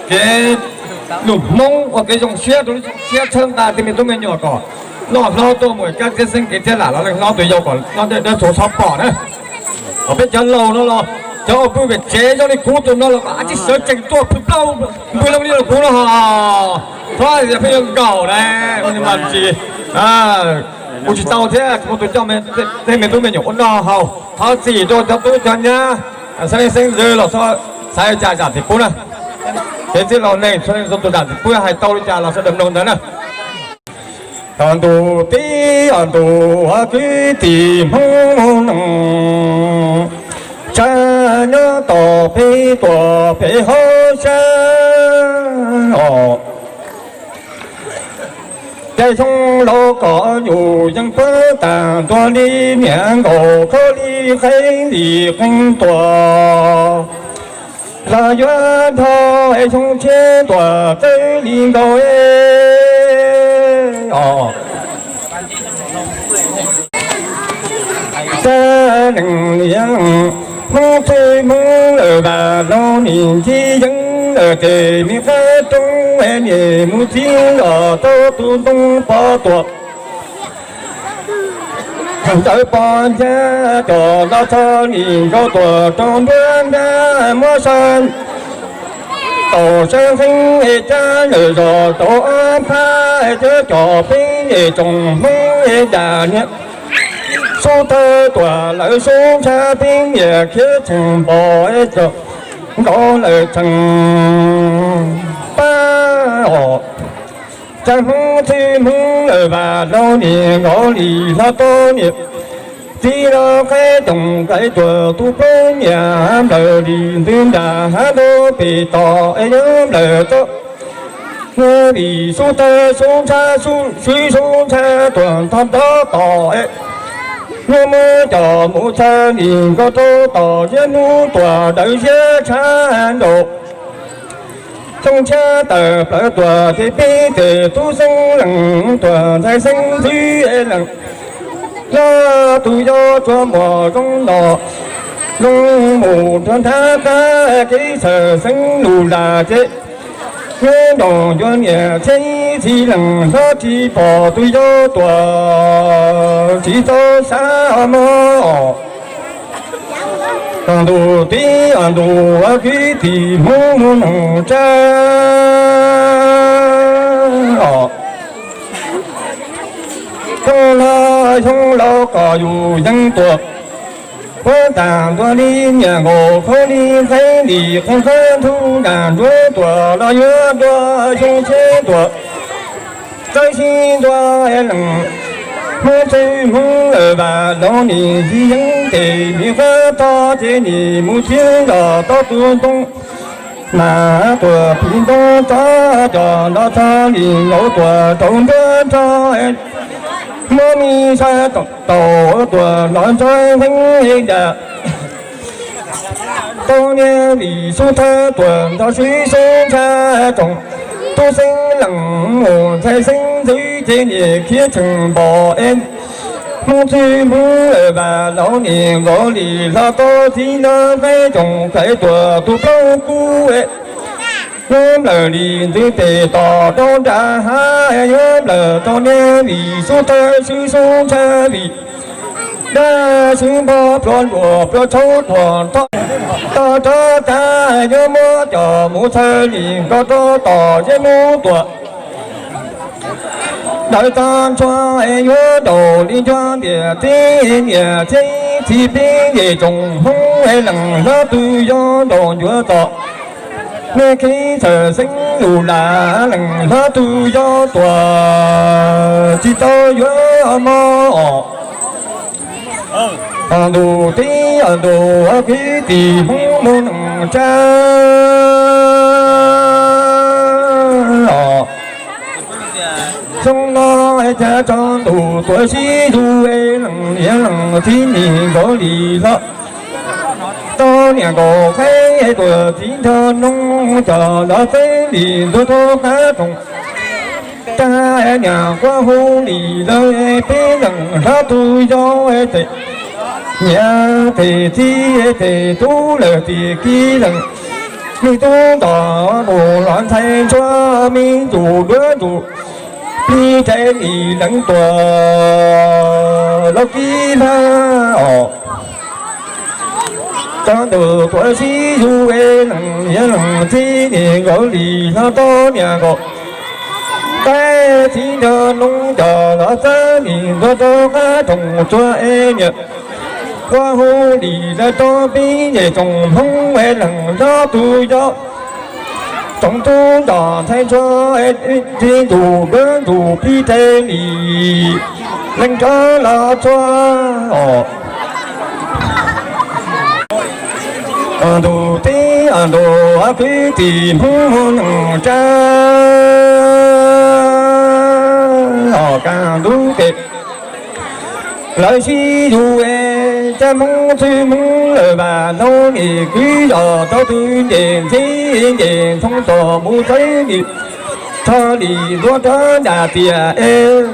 Kev lus Hmoob ua kev zoo siab rau lub siab txhawb nqa tej me tub me nyuam kom noj hlob tuaj mus kaj txiab xeeb kev thiab lam los leej hlob tus yau kom noj dawb txhua txhob pom na. Kom peb cov laus no los cov uas pw pem tsev zoo li kuv tus no los kom tsis sawv tsees tuaj pw plaub pw leej li los kuv no ho. Thov peb yuav nkaum na, mas tsis, kuv tsis tau thiab tsis muaj tus coj tej me tub me nyuam ua noj haus. Thov txim rau cov tub cov nyab, xeeb leej xeeb ntxwv los xav cas zam txim pub na. Kev txwj laus neeg txhua leej txhua tus zam txim pub hais tau li cas los sawv daws mloog ntawd na. Ntuj tib ntuj kwv tij Hmoob neej tsa, nyob tom peb tuam peb hauv sab os. Caij xyoo laus kom yus yeej puag ta ntua li niam nkaus khaub li qeeb li qeeb tuaj los yuav dhau xyoo tshiab tuaj txawj li nkaus os. Tag neeg niam Hmoob txwj Hmoob lawm vam laus nim ncig yeeb lawm tes me qab roob niam mus txij los tau tus ntoo pov tuam. Ntawd pom ncaj cov los txog nim nkaus tuam rau nruab nrab muab sab tau sab nqeeb es cab lawm zos rau ob phab es cov cov peb es tsoom Hmoob es dam niam sub thawj tuam lawv sub ntsha peb niam khiav tseem npom es tso nkaus lawm tseem pab os. Tag Hmoob txwj Hmoob lawm vam laus nim nkaus li hlob tau niam txiv los qaib toom qaib tuam tus plaub niam nplawm li ntws nram hav ntuj pem tos es nyob nplawm tso. Nyob li sub thawj sub ntsha sub swb sub ntsha tuam nrho nrov tos es nyob muab cov mus txhawb nim nkaus rau tos ziab hnub tuam dawm ziab tshav nraud. Xyoo tshiab tawm plaws tuam ces peb tes tub xeeb leej tuam ntxhais xeeb ntxwv leej loj tus yau tsuas muaj zoo no zoo mus rau nrab qab kev xawm xeeb lus lam ces nyob nroos yuav niam txiv txiv leej hlob tsis pom tus yau tuam tsis txaus xav mog. Ntuj tib ntuj kwv tij Hmoob mus noog tsa os. Xyoo no xyoo laus kom yus yeej tuam puag ta ntua li niam nkaus khaub li nqeeb li qeeb qab ntug nram nruab tuam los yuav dua xyoo tshiab tuam. Txawj sib ntua leej Hmoob txwj Hmoob lawm vam laus nim ncig yeeb tes me qab tog ces nim mus txij los tau tus ntoo mas tuam phim ntoo tso cov los txog li nkaus tuam rau nruab nrog muab me sab tau tuam los ntsoov nqeeb da. Tau niam li sub thawj tuam nrog swb sub ntsha tsoom tub xeeb leej mus ntxhais xeeb ntxwv ces niam khiav tseem npom es Hmoob txwj Hmoob lawm vam laus nim nkaus li hlob tau txiv los qaib tsoom qaib tuam tus plaub kub es nyob nplawm li ntxwv tes tos rau nram hav nyob nplawm tau niam li sub thawj swb sub ntsha li dab swb npog pluas nruas pluas tshauv tuam tho tog rov tag nyob muab cov mus txhawb li nkaus rau tos ziab hnub tuam dawm tag ntsho es yuav daus li ncuav ntiam teb niam txiv txiv peb yem tsoom Hmoob es leej hlob twg yog nraus ncuav tom nej khib txawm xeeb lus lam leej hlob twg yog tuam tsis tau yuav mog. Ntuj tib ntuj kwv tij Hmoob mus noog tsa os. Xyoo no cas tso ntuj tuam sib zug es leej niam leej txiv nim nkaus li hlob tau niam nkaus qaib tuam txiv nrog noog cov los txeeb li ntuj tau qab roos tag niam quab hu li lawm peb leej hlob twg yog tes niam tes txiv tes tub lawm tim kiv leej Me tub nrog mus los ntxhais ntsuag, me ntsuj duab ntsuj plig, tes lis leej tuam los kib hlab os. Cov ntuj tuam sib yug es leej niam leej txiv, nim nkaus li hlob tob niam nkaus, qaib txiv nrog noob coj los txawb, nim ntuag rau qab rooj tsuag es niam, quaj hu li lawv rau pib, ces tsoom hmoob es leej nrog tus yau, tsoom tub nrog ntxhais ntsuag, tes ntsuj duab ntsuj plig, tes lis leej rov los txog os. Ntuj teb ntuj kwv tij hmoob neej tsa, kaj ntug tes lawv sib yug es cov hmoob txwj hmoob lawm, vam laug nim kwv yog tau tus nce ntxhib, nce ntxhoo tom mus txawb nim, txog li ntuag rov nram tiaj es,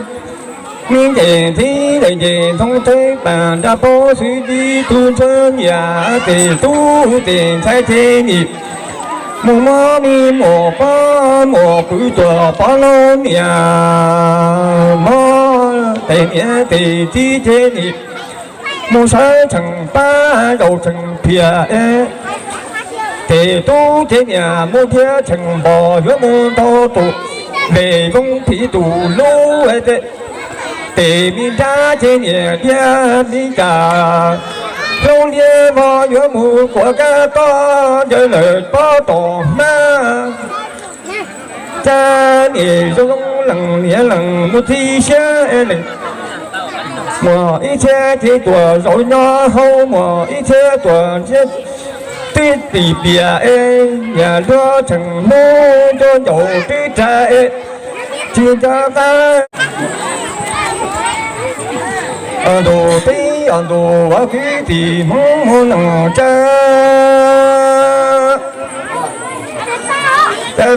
me nce ntxhib lawm nce ntxhoo txawb pam nram pob xwb, tib tug ntsuag nyiam tes tub tes ntxhais ces nim mus muab me muam pab muam pw tuam pov lauj niam, muab tes niam tes txiv ces nim mus sawv tseem pab zaum tseem phiaj es, tes tub ces niam mus thiab tseem npog yuav mus ntaus tus, vej voog phim tus lub es tes, tes me nrab ces niam thiab li cas, hlob liab vog yuav mus kuam kab toj, ncaws lawm pob tom hmab. Cas niam zoo zoo leej niam leej mus txi siab es leej, muaj ib txhia ces tuam zaum nyob hauv, muaj ib txhia tuam ntsiab twb tis piam es, yam luag tseem hnub nruab ncaus twb rag es, tsis nco qab. Ntuj teb ntuj kwv tij hmoob neej tsa,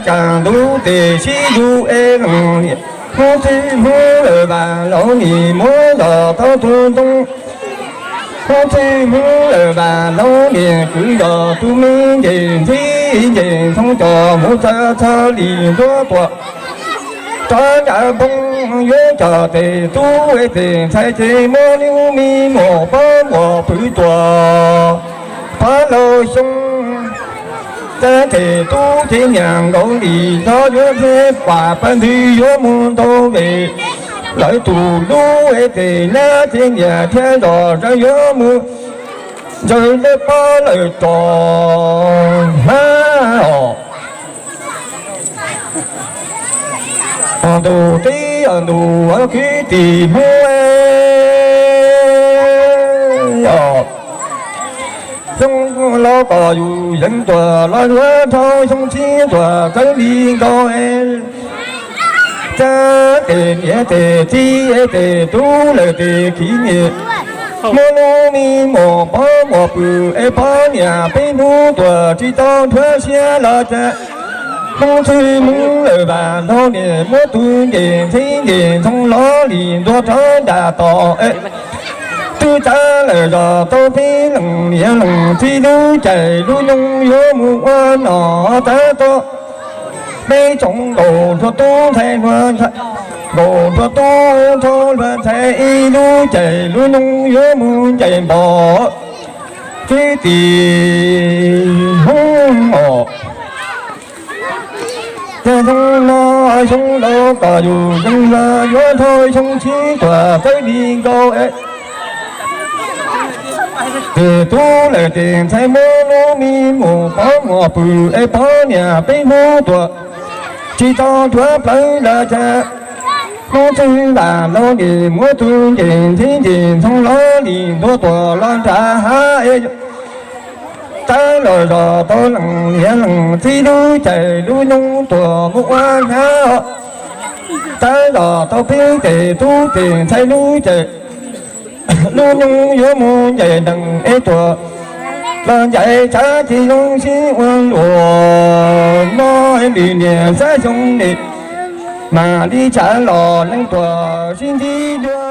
kaj ntug tes sib yug es leej niam, hmoob txwj hmoob lawm vam laug nim muab zog tau tus ntoo, hmoob txwj hmoob lawm vam laug nim kwv zog tus me nce ntxhib, nce ntxhoo coj mus txawb txog li ntuag tuam rov nram npoo, yuav coj tes tub es tes ntxhais ces muab lub me muam pab muam pw tuam pov lauj xyoo. Cas tes tub ces niam nkaus li hlob yuav thiab pam pab ntwg yuav mus ntaus vej, lawv tus lub es tes nyab ces niam thiab zos zaj yuav mus ntsaws lawv pob lawm tom hmab os. Ntuj teb ntuj kwv tij hmoob os, xyoo los kom yus yeej tuam los yuav dhau xyoo tsib tuam txawv li nkaus es, cas tes niam tes txiv es tes tub lawm tes khiv niam, muab lub me muam pab muam pw es pab niam peb hnub tuam tsis tau nrhuav siab los cas, hmoob txwj hmoob lawm vam laug nim muab tus nce ntxhib nce ntxhoo los li ntuag rov nram tom es, twb txawv lawm zog tau peb leej niam leej txiv lub caij lub nyoog yuav mus ua nom tab tom, peb tsoom nkauj hluas tub ntxhais hluas ntxhais, nkauj hluas tub nraug hluas ntxhais ib lub caij lub nyoog yuav mus ncaim npog kwv tij hmoob os. Cas xyoo no xyoo laus kom yus yeej los yuav dhau xyoo tsib tuam txawv li nkaus es, tes tub lawm tes ntxhais muab lub me muam pab muam pw es pab niam peb hnub tuam tsis tau nrhuav plawv los cas, hmoob txwj vam laug nim muab tus nce ntxhib nce ntxhoo los li ntuag tuam los nram hav es, tab los zog tau leej niam leej txiv lub caij lub nyoog tuam mus ua hnab, tab los tau peb tes tub tes ntxhais lub caij lub nyoog yuav mus ncaim neeg es tuam los ncaim tshav tsis zoo sib ua luaj, no lwm niam xav xyoo nim mam li tshav los leej tuam sib ntsib dua.